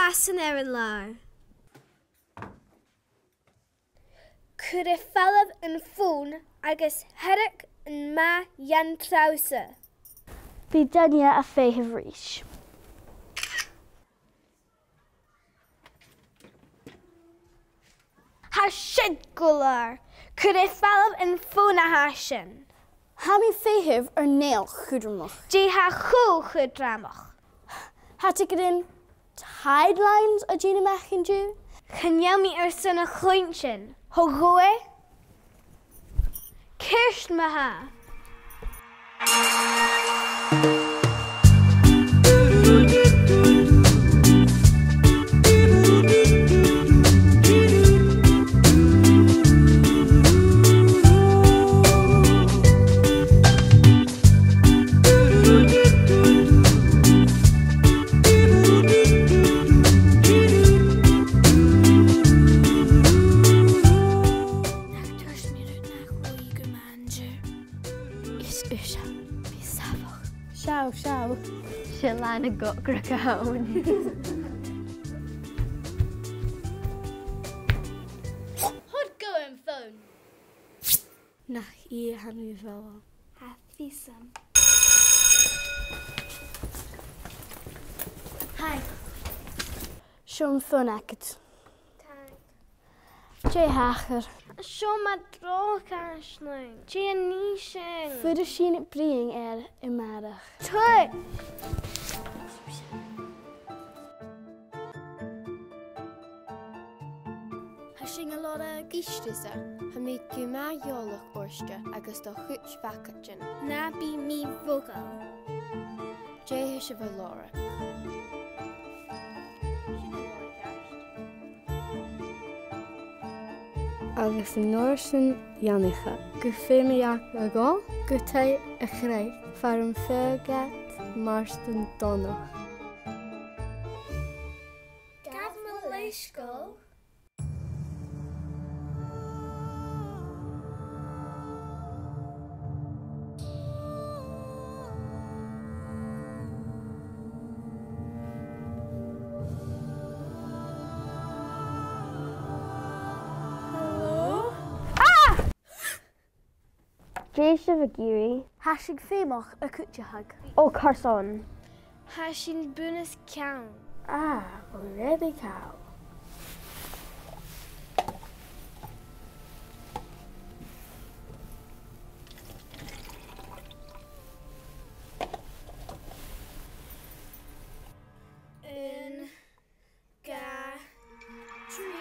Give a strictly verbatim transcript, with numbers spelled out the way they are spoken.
Asan air an làr. Cuir air falbh am fòn agus thèirigidh am math dhan treabhsair. Bidh Dania a' feitheamh a-rithist. Tha siud gu làr. Cuir air falbh am fòn a tha sin. Tha mi a' feitheamh air nèill chudromach. Dè tha cho cudromach? Tha ticead Tidelines a' dèanamh a-mach an-diugh. Chan eil mi airson a chluinntinn. Tha gu leòr. Ceart ma-thà. Nach tuirt mi riut nach robh i gu math an-diugh? Is, is, bidh sàmhach. Seall, seall. 'S e làn a' gheamhraidh a th' ann. Thoir dhomh am fòn. Nach i a tha mi a' falbh. Tha fios agam. Haidh. Seo am fòn agad. Thanks. Dè thachair? Seo mo dhroch, Aisling. Dè nì sinn? Fuirich sinn a' bruidhinn air a-màireach. Tuit! Tha sinn a' lorg. Ist thusa, tha mi gu math eòlach ortsa agus do chuid phacaidean. Na bi mì-mhodhail. Dè tha sibh a' lorg? Agus an uair sin dhèanadh e. Gu feum a dh'fhàg a dhol gu taigh a' chreag far am faigheadh iad Màrtainn Donncha. Gabh mo leisgeul. Hello? Ah! Dè tha sibh ag iarraidh? Tha sinn feumach a' cuideachadh. Ò, carson? Tha sinn bun-os-cionn. Ah, already cow. Aon, dhà, trì.